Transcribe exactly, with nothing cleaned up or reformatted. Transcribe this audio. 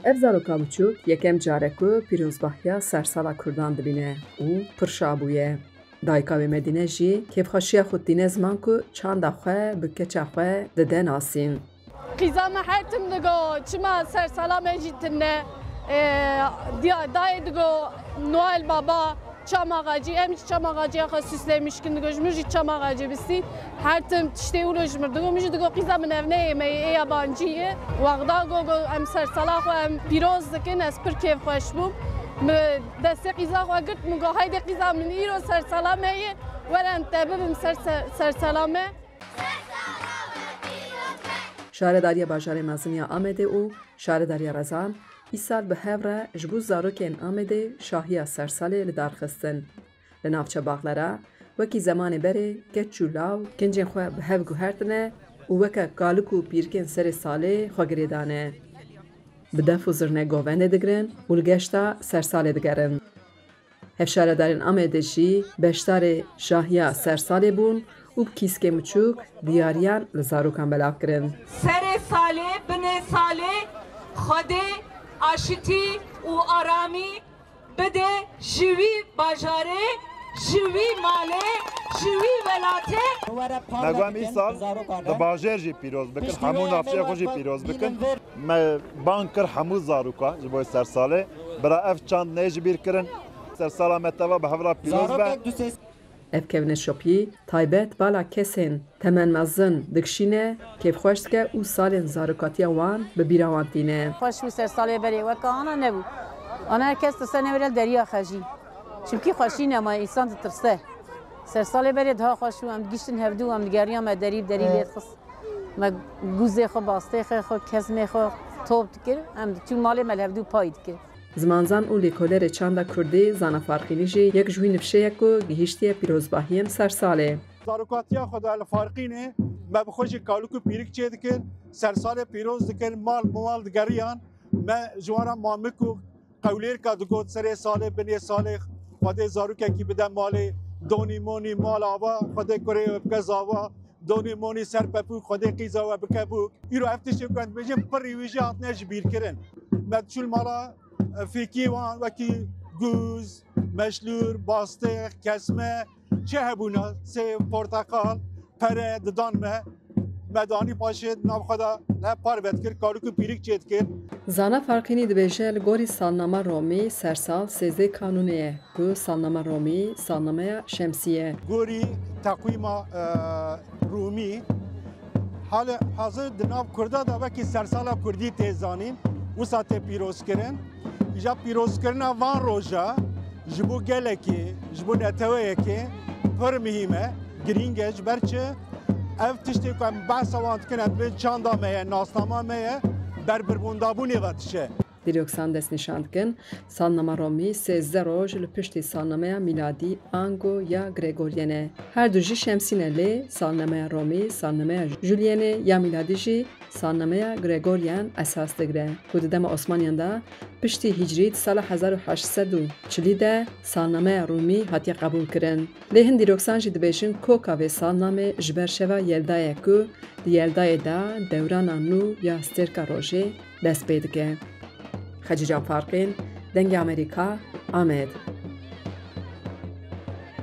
Ev zaroka biçûk yekem car e ku pîrozbahiya sersala Kurdan dibîne û pir şa bûye. Dayika wê Medîne jî kêfxweşiya xwe dîne ziman ku çanda xwe bi keça xwe dide nasîn. Qîza me her tim digo, çima sersala me jî tune. E, diya-, dayê digo, Noel Baba, çam axacî, em jî çam axaciya xwe süslemiş kin digo, ji min jî çam axacî bistî. Her tim tiştê wilo ji min digo, min jî digo, qîza min ev neyê me yê, ê yabancî ye. Wexda go, go, em sersala xwe em pîroz dikin, ez pir kêfxweş bûm. Min destê qîza xwe girt, min go, haydê qîza min, îro sersala me ye, were em te bibim ser, ser, sersala me. Şaredariya bajarê mezin ya Amedê û Şaredariya Rezan îsal bi hev re ji bo zarokên Amedê şahiya sersalê li dar xistin. Li navça Baxlera wekî zemanê berê keç û law kincên xwe bi hev guhertine û weke kalik û pîrikên serê salê xwe girêdane. Bi def û zirne govendê digirin û li geşta sersalê digerin. Hevşaredarên Amedê jî beşdarê şahiya sersalê bûn û bi kîskên biçûk diyariyan li zarokan belav kirin. Serê salê, binê salê, Xwedê aşitî û aramî bide ji wî bajarê, ji wî malê, ji wî welatê. Me got, em îsal di bajêr jî pîroz bikin, hemû navçeyê xwe jî pîroz bikin. Me bang kir hemû zaroka ji bo sersalê. Bira ev çand neyê ji bîr kirin. Sersala me teva bi hev re pîroz be. Ev kevneşopî taybet bala kesên temen mezin dikişîne, kêfxweş dike û salên zarokatiya wan bi bîra wan tîne. Xweş û sersalê berê weke ana nebû. Ana her kes dise newêre li deriya xejî. Çimkî xweşî nema, însan ditirse. Sersalê berê daha xweş û em digiştin hevdû, em digeriyan me derî bi derî lê dixist. Me guzê xwe, bastê xwe, xwe, kezmê xwe top dikir, em diçûn malê me li hevdû pay dikir. Zimanzan û lêkolerê çanda kurdî Zana Farqînî jî yek ji wî nifşê ye ku gihîştiye pîrozbahiyên sersalê. Zarokatiya xwe de li Farqînê me bi xwe jî kalik û pîrik çêdikir, sersalê pîroz dikir, mal miwal digeriyan, me ji wan re mamik û qewlêrka digot, serê salê, binê salê, Xwedê zarokekî bide malê, donî monî mal ava, Xwedê kurê we bike zava, donî monî ser pepûk, Xwedê qîza we bike bûk. Îro ev tiştê ku em dibêjin pir rîwîjî hatine ji bîr kirin. Me diçûn mala, e, fêkî wan wekî gûz, meşlûr, bastêx, kesme, çi hebûna, sêv, porteqal, pere didan me. Me danî paşê di nav xwe de hep parve dikir, kalik û pîrik çêdikir. Zana Farqînî dibêje, li gorî salnama Romî sersal sêzdeh kanûnê ye, ku salnama Romî salnameya şemsî ye. Gorî teqwîma, e, Rûmî, hali hazir di nav Kurda de wekî sersala Kurdî tê zanîn, wisa tê pîrozkirin. Îja pîrozkirina van roja ji bo gelekê, ji bo neteweyekê pir muhîm e, girîng e. Ji ber çi? Ev tiştê ku em behsa wan dikin, em dibên çanda me ye, nasnama me ye, ber birbûndabûnê ve diçe. Dîroksan destnîşan dikin, salnama Romî sêzdeh roj li piştî salnameya mîladî ango ya Gregoryen e. Her du jî şemsî ne, lê salnameya Romî salnameya Julyenê ya mîladî jî salnameya Gregoryen esas digire, ku di dema Osmaniyan de piştî hîcrî di sala hezar û heşt sed û çilî de salnameya Rûmî hatiye qebûlkirin. Lê hin dîroksan jî dibêjin koka vê salnamê ji ber şeva Yelda ye, ku di Yeldayê de dewrana nû ya stêrka rojê dest pê dike. Xecîcan Farqîn, Dengê Amerîka, Amed.